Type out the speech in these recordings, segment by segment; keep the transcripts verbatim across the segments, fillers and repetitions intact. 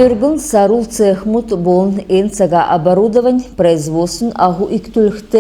Өргн сарул цехмүд болн эн цага оборудовань производствин аһу икдүлхд,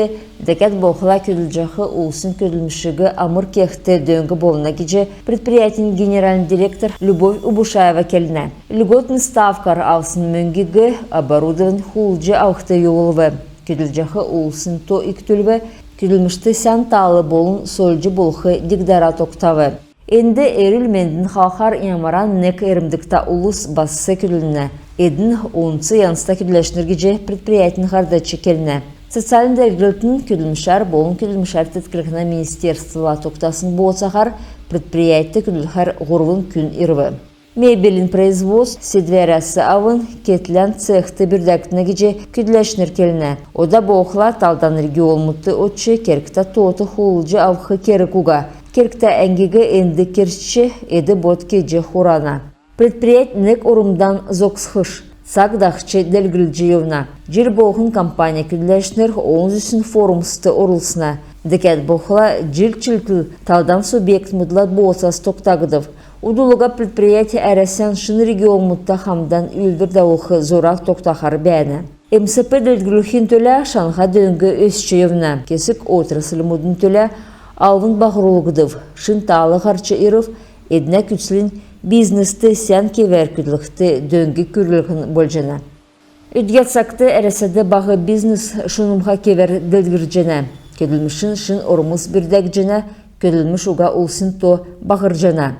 дәкәд болхла көдлҗәх улсин көдлмшиг амр кехд дөң болна гиҗ предприятин генеральн директор Любовь Убушаева келнә. Льготн ставкар авсн мөңгиг оборудовань хулдҗ авхд йовулв. Көдлҗәх улсин то икдүлв, көдлмшт сән таал болн сольҗ болх диг-дара тогтав. Энд эрүл-мендин халхар ямаран нег эрмдгтә улс бас көдлнә. Эдн онц янзта көдләчнр гиҗ предприятин һардач келнә. Социальн делгрлтин, көдлмшәр болн көдлмшәр теткллһнә министерствла тогтасн бооцаһар предприятьд көдлхәр һурвн күн ирв. Мебелин производств седвәрәс авн кетлән цехд бүрдәгднә гиҗ көдләчнр келнә. Ода болхла талдан регионмудт одч кергтә тоот хулдҗ авх керг уга. Кергтә әңгиг энд керчҗ, эд-бод кеҗ хурана. Предприять нег ормдан зогсхш. Цаг дахҗ делгрҗ йовна. Җил болһн компанин көдләчнр олн зүсн форумст орлцна. Дәкәд болхла җил чилтл талдан субъектмүдлә бооцас тогтагдв. Удл уга предприять Әрәсән шин регионмудта хамдан үүлдвр давулх зура тогтахар бәәнә. МСП делгрүлхин төлә шаңһа дөң өсч йовна. Кесг отрасльмудын төлә алвн баһрулгдв, шин таал һарч ирв, эднә күцлнь бизнест сән кевәр көдлхд дөң күрглһн болҗана. Өдгә цагт Әрәсәд баһ бизнес шунмһа кевәр делгрҗәнә. Көдлмшин шин ормс бүрдәгдҗәнә, көдлмш уга улсин то баһрҗана.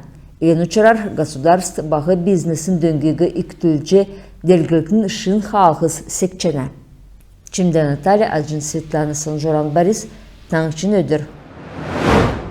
Эн учрар государств баһ бизнесин дөңгиг икдүлҗ, делгрлтин шин хаалһс секҗәнә. Чимдә Наталья, Аҗин Светлана, Санҗуран Борис, Таңһчин өдр.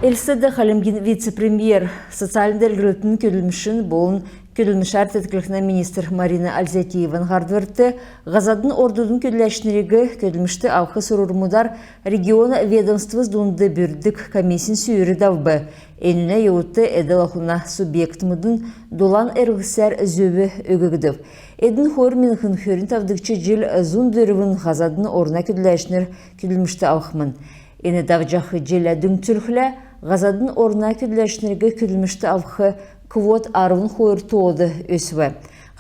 Элстд Хальмгин вице-премьер, социальн делгрлтин, көдлмшин болн көдлмшәр теткллһнә министр Марина Ользятиеван һардврт һазадын ордудын көдләчнриг көдлмшт авх сурврмудар региона ведомствс дунд бүрдг комиссин сүүр давв. Энүнә йовудт эдл-ахун субъектмудын дулан эрлһсәр зөв өггдв. Эдн хойр миңһн хөрн тавдгч җил зун дөрвн һазадын орна көдләчнр көдлмшт авхмн. Эн давҗах җиллә дүңцүлхлә, һазадын орна көдләчнриг көдлмшт авх квот арвн хойр тоод өсв.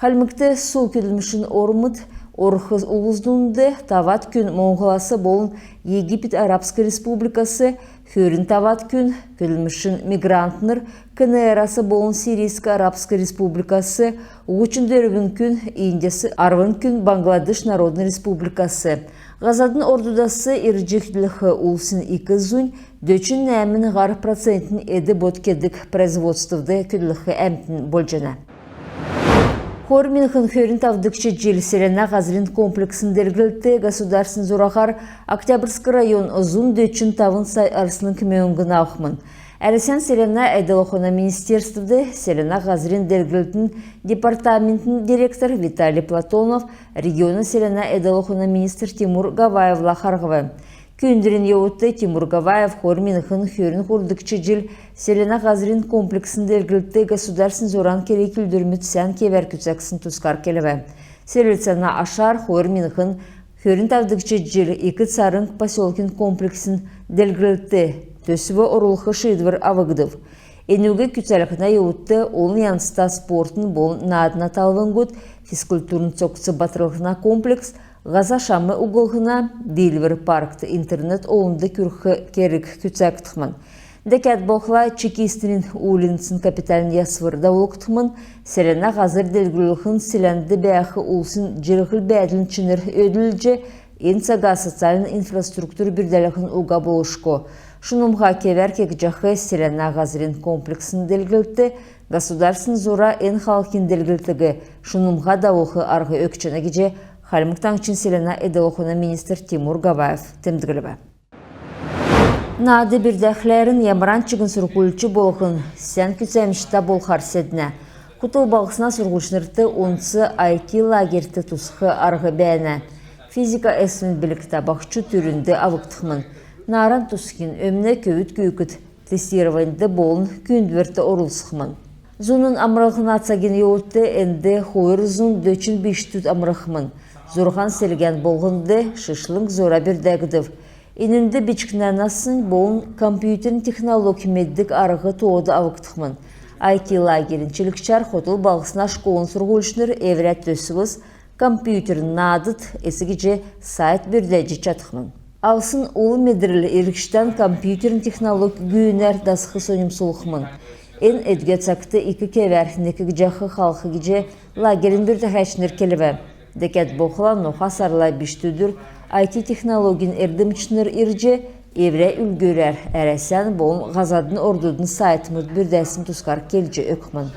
Хальмгт сул көдлмшин ормд орх улсин дунд тавад күн Моңһлас болн Египет Арабск Республикас, хөрн тавад күн көдлмшин мигрантнр КНР-ас болн Сирийск Арабск Республикас, һучн дөрвн күн Индияс, арвн күн Бангладеш Народн Республикас. Һазадын ордудас ирҗ көдлх улсин ик зунь дөчн нәәмн һар процентнь эд-бод кедг производствд көдлх әмтн болҗана. Хойр миңһн хөрн тавдгч җил селәнә һазрин комплексн делгрлтд государственн зураһар Октябрьск район зун дөчн тавн сай арслң мөңгн авхмн. Әрәсән селәнә эдл-ахун министерствд селәнә һазрин делгрлтин департаментин директор Виталий Платонов региона селәнә эдл-ахун министр Тимур Гаваевла харһв. Күүндврин йовудт Тимур Гаваев хойр миңһн хөрн һурвдгч җил селәнә һазрин комплексн делгрлтд государственн зуран керг-үүлдврмүд сән кевәр күцәгдсн тускар келв. Селвлцәнә ашар хойр миңһн хөрн тавдгч җил Ик Царң поселкин комплексн делгрлтд төсв орулх шиидвр авгдв. Энүг күцәлһнә йовудт олн янзта спортын болн наадна талвңгуд, физкультурн цогц батрлһна комплекс, һаза шам углһна, Диилвр паркт интернет олнд күргх керг күцәгдхмн. Дәкәд болхла Чекистнрин уульнцин капитальн ясвр давулгдхмн. Селәнә һазр делгрүллһн селәнд бәәх улсин җирһл-бәәдлин чинр өөдлүлҗ, эн цага социальн инфраструктур бүрдәлһн уга болшго. Шунмһа кевәр кегдҗәх селәнә һазрин комплексн делгрлтд государственн зура эн халхин делгрлтиг шунмһа давулх арһ өгчәнә гиҗ Хальмг Таңһчин селәнә эдл-ахун министр Тимур Гаваев темдглв. Наад бүрдәхләрн ямаран чигн сурһульч болһн сән күцәмҗтә болхар седнә. Хотл балһсна сурһульчнрт онц I T лагерьт тусх арһ бәәнә. Физика эсвин билгтә баһчуд түрүнд авгдхмн. Нааран тусхин өмн көвүд күүкд тестированьд болн күүндврт орлцхмн. Зуна амрлһна цагин йовудт энд хойр зун дөчн бичкдүд амрхмн. Зурһан селгән болһнд шишлң зура бүрдәгдв. Энүнд бичкнә наснь болн компьютерн технологь меддг арһ тоод авгдхмн. Айти лагерин чилгчәр хотл балһсна школын сурһульчнр эврә төсвс, компьютерн наадд эс гиҗ сайт бүрдәҗ чадхмн. Авсн ул медрл иргчдән компьютерн технологь гүүнәр дасх соньмсулхмн. Эн өдгә цагт ик кевәр некгдҗәх халх гиҗ лагерин бүрдәһәчнр келв. Дәкәд болхла ноха сарла бичкдүдүр айти технологин эрдмчнр ирҗ, эврә үлгүрәр Әрәсән болн һазадын ордудын сайтмуд бүрдәсн тускар келҗ өгхмн.